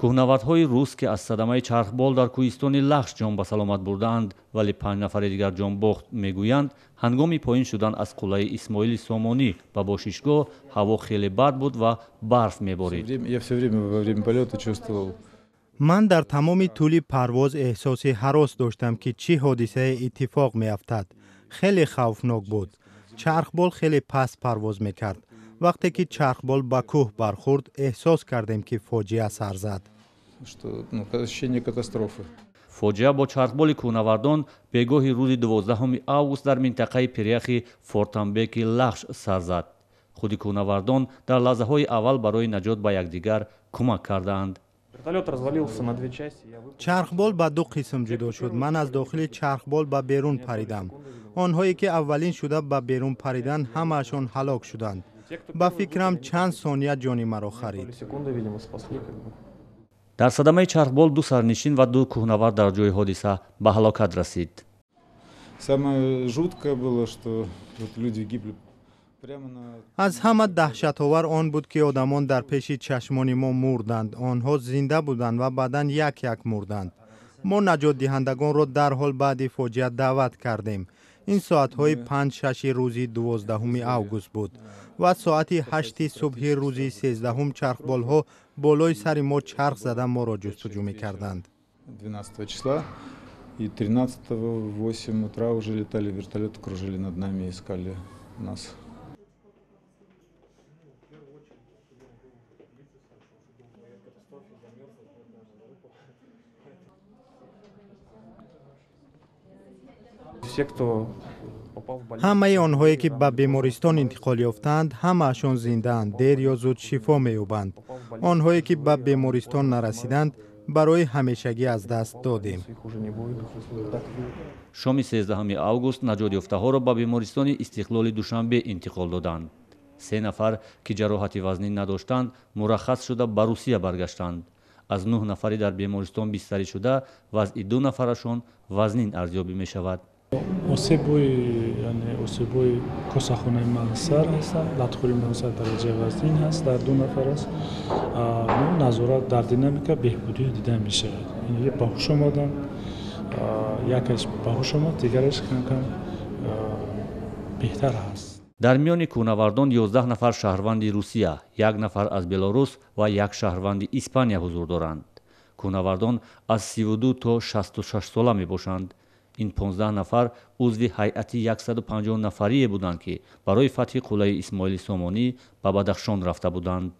Кӯҳнавардҳои рус, ки аз садамаи чархбол дар кӯҳистони Лахш ҷон ба саломат бурдаанд, вале 5 нафари дигар ҷон бохт, мегӯянд, ҳангоми поин шудан аз қуллаи Исмоили Сомонӣ ба бошишгоҳ ҳаво хеле бад буд ва барф меборид. Ман дар тамоми тӯли парвоз эҳсоси ҳарос доштам, ки чӣ ҳодисае иттифоқ меафтад. Хеле хавфнок буд. Чархбол хеле паст парвоз мекард. Вақте ки чархбол ба кӯҳ бархӯрд, эҳсос кардем, ки фоҷиа сар зад. Фоҷиа бо чархболи кӯҳнавардон бегоҳи рӯзи 12 август дар минтақаи пиряхи Фортамбеки Лахш сар зад. Худи кӯҳнавардон дар лаҳзаҳои аввал барои наҷот ба якдигар кӯмак кардаанд. Чархбол ба ду қисм ҷудо шуд. Ман аз дохили чархбол ба берун паридам. Онҳое ки аввалин шуда ба берун париданд, ҳамаашон ҳалок шуданд. Ба фикрам, чанд сония ҷони маро харид. Дар садамаи чархбол 2 сарнишин ва 2 кӯҳнавард дар ҷои ҳодиса ба ҳалокат расид. Аз ҳама даҳшатовар он буд, ки одамон дар пеши чашмони мо мурданд. Онҳо зинда буданд ва баъдан як-як мурданд. Мо наҷотдиҳандагонро дарҳол баъди фоҷиа даъват кардем. Ин соатҳои 5-6 рӯзи 12 август буд ва соати 8 субҳи рӯзи 13 чархболҳо болои сари мо чарх зада моро ҷустуҷӯ мекарданд. 12 числа и 13 в 8 утра уже летали вертолеты, кружили над нами, искали нас. Ҳамаи онҳое, ки ба бемористон интиқол ёфтанд, ҳамаашон зиндаанд, дер ё зуд шифо меёбанд. Онҳое, ки ба бемористон нарасиданд, барои ҳамешагӣ аз даст додем. Шоми 13 август наҷотёфтаҳоро ба бемористони Истиқлоли Душанбе интиқол доданд. 3 нафар, ки ҷароҳати вазнин надоштанд, мураххас шуда ба Русия баргаштанд. Аз 9 нафари дар бемористон бистарӣ шуда, вазъи 2 нафарашон вазнин арзёбӣ мешавад. Осебои косахонаи мағзсар ҳастанд, латхӯри мағзсар дараҷаи вазнин ҳаст, дар 2 нафар аст. Назорат дар динамика беҳбудӣ дида мешавад. Ин ба ҳуш омаданд, якаш ба ҳуш омад, дигараш кам-кам беҳтар ҳаст. Дар миёни кӯҳнавардон 11 нафар шаҳрванди Русия, 1 нафар аз Белорус ва 1 шаҳрванди Испания ҳузур доранд. Кӯҳнавардон аз 32 то 66 сола мебошанд. Ин 15 нафар узви ҳайати 150 нафарие буданд, ки барои фатҳи қуллаи Исмоили Сомонӣ ба Бадахшон рафта буданд.